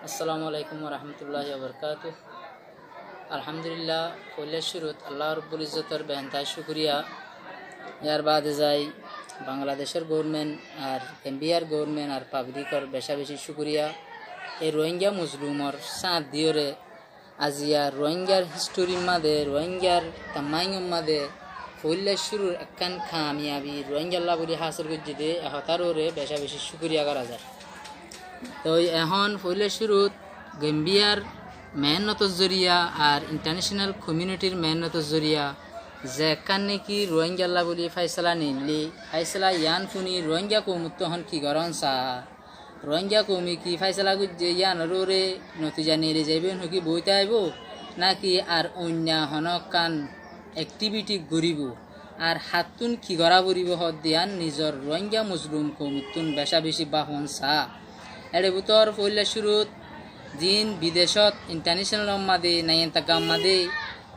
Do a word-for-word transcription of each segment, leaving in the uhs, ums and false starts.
Assalamu alaikum warahmatulláhi wabarakátuhu. Alhamdulillah, foóila cúrut Allah Rabbul Izzotor beéntahái cúkuriya. Yar baade zai Bangladecór goórment ar Gembiyar goórment ar pablikor becá-becí cúkuriya. E Ruáinga mozlumor sáñt diyóre aziya Ruáingar histórir máze, Ruáingar tammáinor máze foóila cúrur ekkán kamiyabi Ruáingalla bóli hásil goijjé dé e hotáre becá-becí cúkuriya gorá zar. Toi ehón foóila cúrut Gembiyar meénnotor zoriya ar intarnecenal komiunitir meénnotor zoriya ze ekkán néki Ruáingalla bóli fáisala neillé, fáisala yián fúni Ruáinga koumottú ehón ki gorón saá? Ruáinga koume ki fáisala goijjé yíanor uore notija neeli zaibóu, hóki boóit aibóu, náki ar oinno honó ekkán ekthibiti goríbou? Ar hattún ki gorá foribóu hoódde yían nizor Ruáinga mozlum koumottún becá-becí báfon saá. Éçe bútor foóila cúrut ziín bidecót, intarnecenalor máze, naiyanta gam máze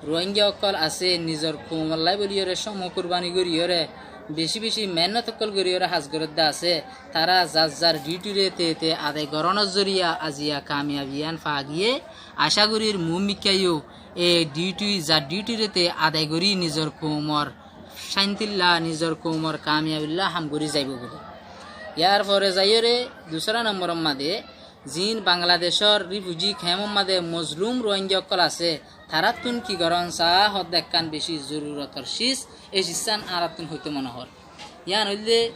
Ruáinga ókkol asé, nizor koumolla bóliyoré cómot kurbani goríyoré, becí-becí meénnot ókkol goríyoré ham gorédde asé, tará zar-zar diutiré te-te adai gorónor zoriya aziya kamiyabi yían faa giyé. Acá gorír muúmikká yó e diuti, zar diutiré te adai gorí nizor koumor cáintilla, nizor koumor kamiyabilla ham gorí zaibou bóli. Yar fore zaiyóre dusára nomboror máze ziín Bangladecór rifuji kemor máze mozlum Ruáinga ókkol asé, taráttun ki gorón saá hoódde ekkán bicí zorurotor cíz, e cízsán añáráttun hoitó mone hoór. Yían óilde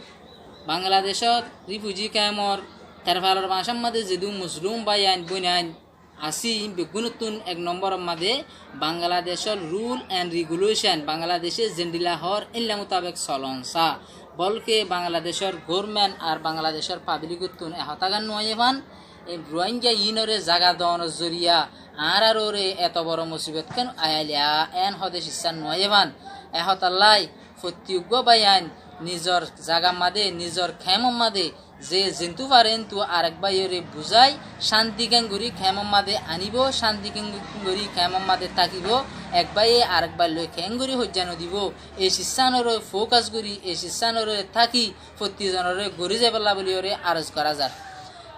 Bangladecór rifuji kemor terfalor bañcár máze zedún mozlum báiyain bóinain así, beggúnottún ek nombóror máze Bangladecór rul en regulecon, Bangladece zendila hoór éilla mutabek solon saá. Bólke Bangladecór goórment ar Bangladecór pablikottún e hotágan nuaiyé fán, e Ruáinga iínoré zaga doonor zoriya añárar uore eto boro musibot kén aiyél, en hoóde cízsán nuaiyé fán. E hotállai fottí eggúa báiyain nizor zagar máze, nizor kemor máze ze zentú fare entú arek báiyoré buzái cánti kén gorí kemor máze aníbou, cánti kén gorí kemor máze tákibou, ek báiye arek báilloi kén gorí hoijja nodibóu, e cízsánoré fókas gorí, e cízsánoré táki fottí zonoré gorí zaibólla bóliyoré aros gorá zar.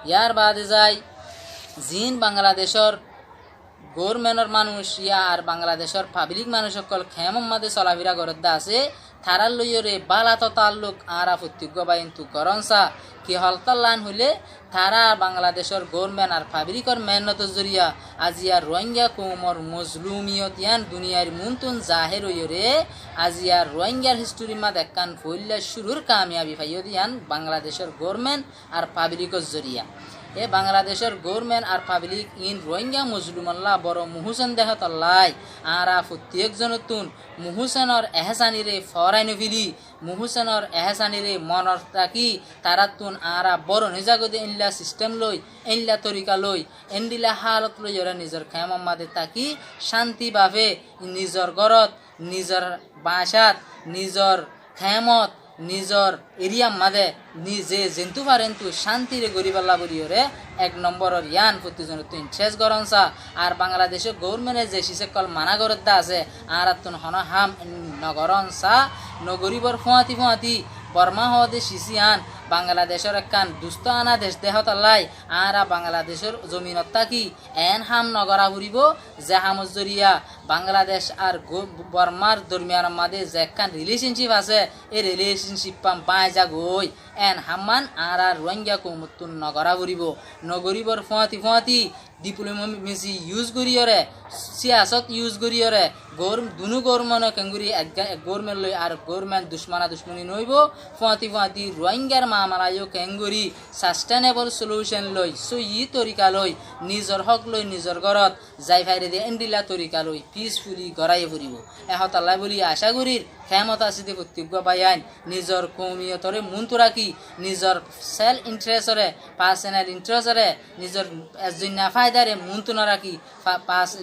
Yar baade zai ziín Bangladecór goórmentor manúic yá ar Bangladecór pablik manúic ókkol kemor máze solafira gorédde asé, tarár loiyoré bála to taalluk añára fottí eggúa báiyaintú gorón saá. Ki hotálla yían hoilé, tará Bangladecór goórment ar pablikor meénnotor zoriya aziya Ruáinga koumor mozlumiyot yían duniyair muúntu zahér óiyoré aziya Ruáingar histórir máze ekkán foóila cúrur kamiyabi faiyé dé yían Bangladecór goórment ar pablikor zoriya. E Bangladecór goórment ar pablik iín Ruáinga mozlumolla boro muhúsen dé hotállai añára fottí ekzonottún muhúsenor ehésaniré foorai nofeli, muhúsenor ehésaniré monot rakí taráttun añára boro nizagói dé éilla sistem loi, éilla torika loi, endila hálot loiyoré nizor kemor máze táki cánti bafe, nizor górot, nizor bañcát, nizor kemot, nizor eriyar máze nize zentú fare entú cántiré goríbolla bóliyoré ek nombóror yían fottí zonottú incérec gorón saá. Ar Bangladecór goórmente ze cíz ókkol mana gorédde asé, añáráttun honó ham nogorón saá, nogoríbor fúañti fúañti Bormá hoóde cíz yían Bangladecór ekkán dustó ana dec dé hotállai añára Bangladecór zominot táki eén ham nogorá foribóu, ze hamor zoriya Bangladec ar Bormár dormiyanor máze ze ekkán rilecóncip asé, e rilecóncippán báñgi zagói, eén hammán añára Ruáinga koumottún nogorá foribóu. Nogoríbor fúañti fúañti diplomesi yus goríyoré, siyasot yus goríyoré, goór-, dunú goórment kén gorí ek, ek goórment loi ar goórment ducmona ducmoni noóibou, fúañti fúañti Ruáingar mamala yó kén gorí sastenebol solucon loi, sóiyi torika loi, nizor hók loi, nizor górot zai faredé endila torika loi pisfuli goráiye foribóu. E hotállai bóli acá gorír kemot asé dé fottí eggúa báiyain nizor koumiyotoré muúntu rakí, nizor self interestoré, pasenal interestoré, nizor ezzoinna fáidaré muúntu norakí,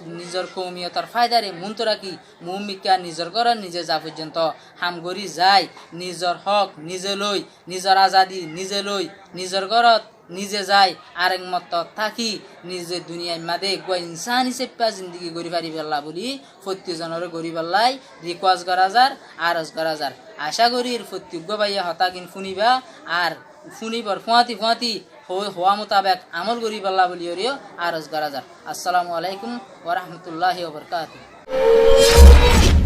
nizor koumiyotor fáidaré muúntu rakí, muúmikká nizor górot nize za foijjonto ham gorí zai, nizor hók nize loi, nizor azadi nize loi, nizor górot nize zai, arek mottot táki, nize duniyair máze eggúa insán hísafe zindigi gorí faribólla bóli fottí zonoré goríbollai rikuwes gorá zar, aros gorá zar. Acá gorír fottí eggúa báiye hotágin fúniba, ar fúnibor fúañti fúañti hó-, howa mutabek amol goríballa buli yóre yó aros gorá zar. Assalamu alaikum wa rahmatullahi wa barakatuhu.